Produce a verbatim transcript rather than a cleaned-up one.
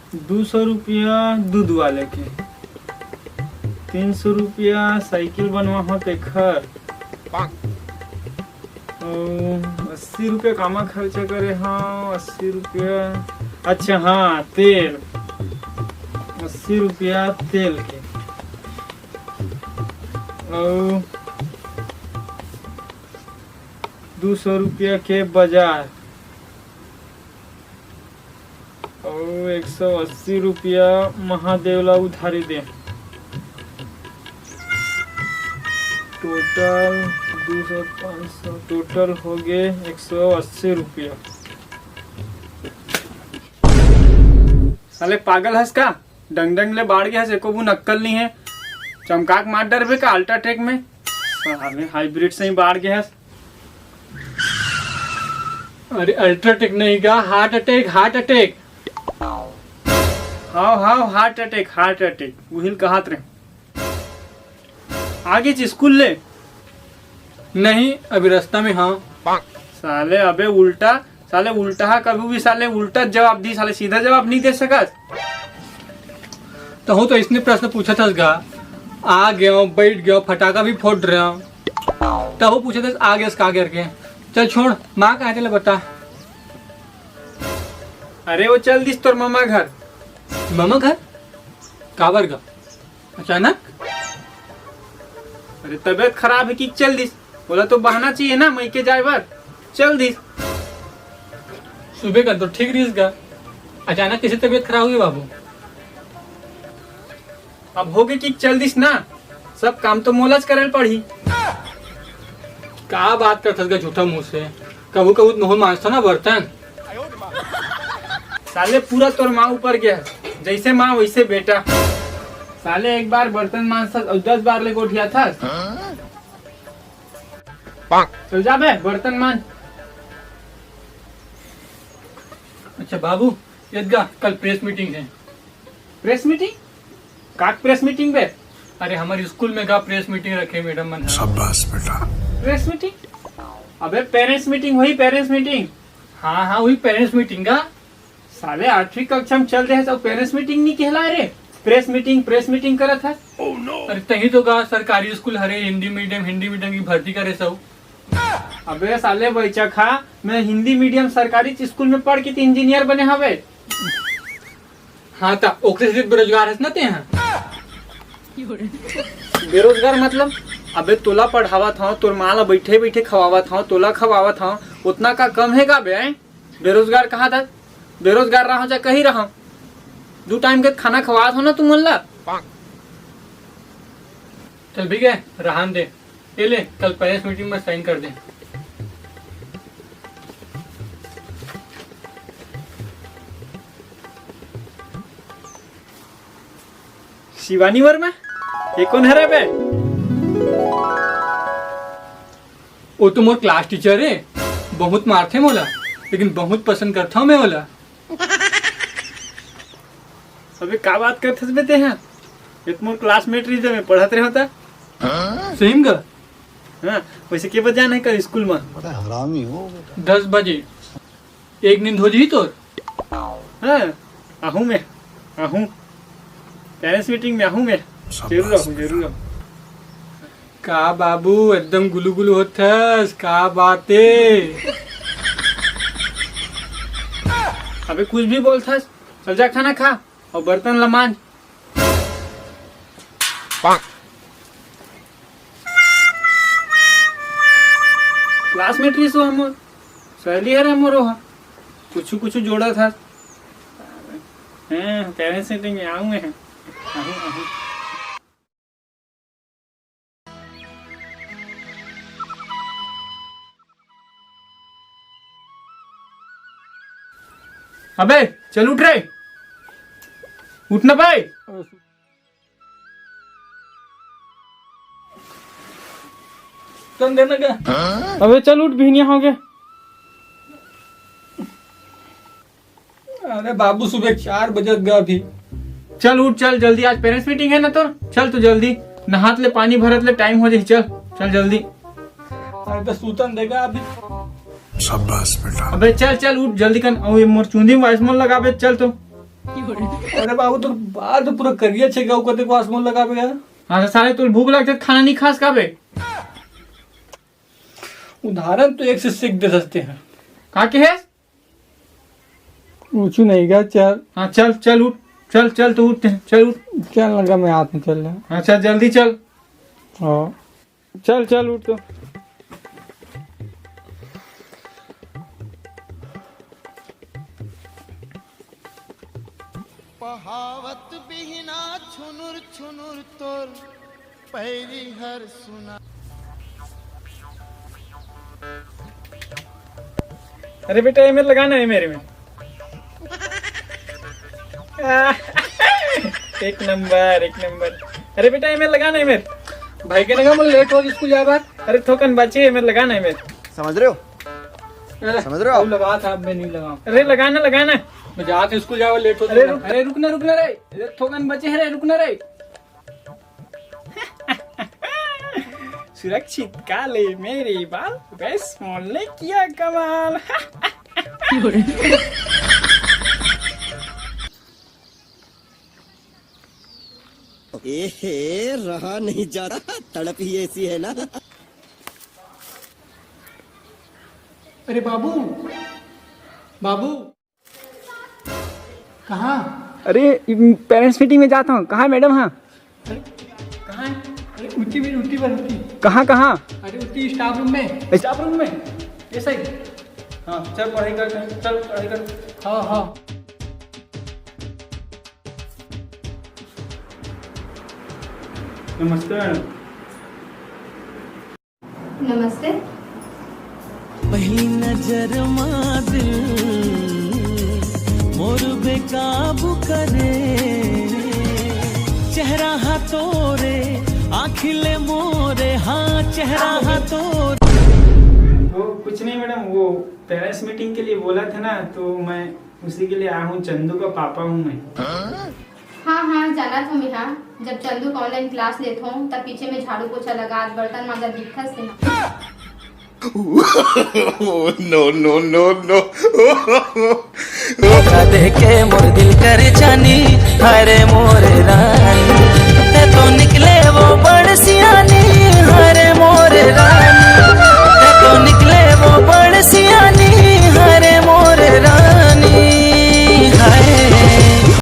दू सौ रुपया दूध वाले के, तीन सौ रुपया साइकिल बनवा हो तेखर, अउ अस्सी रुपया कामा खर्चा करे हव? अस्सी रुपया, अच्छा हाँ, तेल, अस्सी रुपया तेल के, अउ दू सौ रुपया के बाजार, अउ एक सौ अस्सी रुपया महादेव ला उधारी दे। टोटल दू सौ, पाँच सौ, टोटल हो गे एक सौ अस्सी रुपया। साले पागल हस का? डंग डंग ले बाढ़ गे हस, एको बूंद अक्कल नइ हे। चमका के मार डरबे का अल्ट्राटेक में? साले हाइब्रिड से ही बाढ़ गे हस। अरे अल्ट्राटेक नहीं का, हार्ट अटैक, हार्ट अटैक। हाव हाव, हार्ट अटैक, हार्ट अटैक, उहिल कहत रहे। आ गेच स्कूल ले? नहीं, अभी रास्ता में हंव। साले अबे उल्टा, साले उल्टा हा कभी भी साले उल्टा जवाब दी, साले सीधा जवाब नहीं दे सकत। तहूं तो इसने प्रश्न पूछत हस गा, आ गेंव, बइठ गेंव, फटाका भी फोड़ रहेंव, तहूं पूछत हस आ गेस का करके। चल छोड़, माँ कहाँ चले बता। अरे वो चल दिस तोर मामा घर। मामा घर? काबर गा? अचानक? अरे तबीयत खराब हे कि चल दिस, ओला तो बहाना चाहिए ना मइके जाए बर, चल दिस। सुबह का तो ठीक रहिस गा, अचानक कइसे तबीयत खराब होगे बाबू? अब होगे कि चल दिस ना, सब काम तो मोलाच करे ल पड़ही। का बात करथस गा झूठा मुंह से, कभू कभू तो महूं मांजथंव ना बर्तन। साले पूरा तोर माँ ऊपर गे हे, जइसे माँ वइसे बेटा। साले एक बार बर्तन मांजथस अउ दस बार ले गोठियाथस। चल जा बे, बर्तन मांज। अच्छा बाबू, एदगा कल प्रेस मीटिंग हे। Press meeting? का प्रेस मीटिंग बे? अरे हमर स्कूल में का प्रेस मीटिंग रखे मैडम मन ह। शाबाश बेटा। Press meeting? अबे पेरेंट्स मीटिंग होही, पेरेंट्स मीटिंग। हाँ हाँ, उही पेरेंट्स मीटिंग का। साले आठवीं कक्षा में चल दे हे, सब पेरेंट्स मीटिंग नहीं कहलाय रे, प्रेस मीटिंग, प्रेस मीटिंग करत हे। अरे तहीं तो गा सरकारी स्कूल हरे, हिंदी मीडियम, हिंदी मीडियम की भर्ती करे सब। अबे साले बैचखा, मैं हिंदी मीडियम सरकारी स्कूल में पढ़ के तो इंजीनियर बने हवे। हाँ ता ओकरे से बेरोजगार हस ना ते हा। बेरोजगार मतलब? अबे तोला पढ़ावत हंव, तोर माँ ला बइठे बइठे खवावत हंव, तोला खवावत हंव, ओतना का कम हे का बे? बेरोजगार कहा था? बेरोजगार रहा चाहे कहीं रहा, दू टाइम के खाना खवावत हंव ना तुमन ला। चल ठीक हे, रहन दे। ये ले, कल पेरेंट्स मीटिंग में साइन कर दे। शिवानी वर्मा, ये कोन हरे बे? वो तो मोर क्लास टीचर हे, बहुत मारथे मोला, लेकिन बहुत पसंद करथंव मैं ओला। अबे का बात करथस बे ते हा? ये तो मोर क्लासमेट रहिस जब मैं पढ़त रहेंव ता। सही में का? हाँ, वइसे के बजे जाना हे कल स्कूल में? बड़ा हरामी हो बेटा। दस बजे। एक नींद हो जाही तोर? हाँ, आहूं मैं, आहूं। पेरेंट्स मीटिंग में आहूं मैं। जरूर आहूं, जरूर आहूं। का बाबू, एकदम गुलू गुलू होथस, का बात हे? अबे कुछ भी बोलथस, चल जा खाना खा अउ बर्तन ला मांज। क्लासमेट रहिस ओ हमर, सहेली हरे हमर ओहा। कुछु कुछु जोड़त हस। हैं, पेरेंट्स मीटिंग में आहूं मैं। आहूं, आहूं। अबे चल उठ रे, उठ ना बे। तन देना का? अबे चल उठ, बिहनिया हो गे। अरे बाबू, सुबह चार बजत गा अभी। चल उठ, चल जल्दी, आज पेरेंट्स मीटिंग हे ना तोर। चल तू जल्दी, नहात ले, पानी भरत ले, टाइम हो जाही। चल, चल जल्दी। अरे तो सूतन देगा अभी। शाबाश बेटा। अबे चल, चल उठ जल्दी कन। अउ ये मोर चुंदी में वाइस मोल लगाबे, चल तो। अरे बाबू, तोर बाल तो पूरा करिया छेगा, ओकर देख वास मोर लगाबे यार। हाँ, तो साले तोर भूख लगथे, खाना नहीं खास काबे? उदाहरण तो एक से सीख दे सकते हैं। का के है? कुछ नहीं गा, चल। हाँ, चल, चल, उठ, चल, चल, तू उठ, चल, उठ। चल ना गा, मैं हाथ में चल रहा। हाँ, चल, जल्दी चल। हाँ, चल, चल, उठ तो। पहावत बिहना छुनुर छुनुर तोर पैरी हर सुना। अरे बेटा, ये मेरे लगाना है मेरे में। एक नंबर, एक नंबर। अरे बेटा, ये मेरे लगाना है मेरे। भाई के लगा, मैं लेट हो स्कूल जाए बार। अरे थोकन बचे है, मेरे लगाना है मेरे। समझ रहे हो? समझ रहे हो? लगा था, अब मैं नहीं लगाऊं। अरे लगाना, लगाना। मैं जाके स्कूल जाओ, लेट हो अरे जाएगा। रुक, अरे रुकना, रुकना रे। अरे थोकन बचे है रे, रुकना रे। सुरक्षित काले मेरे बाल, बस मोले किया कमाल। ए हे, रहा नहीं जाता, तड़प ही ऐसी है ना। अरे बाबू, बाबू, कहाँ? अरे, पेरेंट्स मीटिंग में जाता हूँ। कहाँ है मैडम? हाँ। अरे, कहाँ है? अरे, उठी भी, उठी पर उठी। कहाँ, कहाँ? अरे, उठी स्टाफ रूम में। स्टाफ रूम में? ये सही। हाँ, चल पढ़ाई कर, चल पढ़ाई कर। हाँ, हाँ। नमस्ते मैडम। नमस्ते। पहली नजर मा दिल मोर बेकाबू करे, चेहरा हा तोरे, आँखी ले मोरे, हाँ, चेहरा हा तोरे। वो कुछ नहीं मैडम, वो पेरेंट्स मीटिंग के लिए बोला था ना, तो मैं उसी के लिए आया हूँ। चंदू का पापा हूँ मैं। हाँ, हाँ, जाना था मेहा। जब चंदू का ऑनलाइन क्लास लेत हों, तब पीछे में झाड़ू पोछा लगात, बर्तन मांजत दिखत से ना। नो नो नो नो। धोखा दे के मोर दिल कर जानी, अरे मोर रानी, ते तो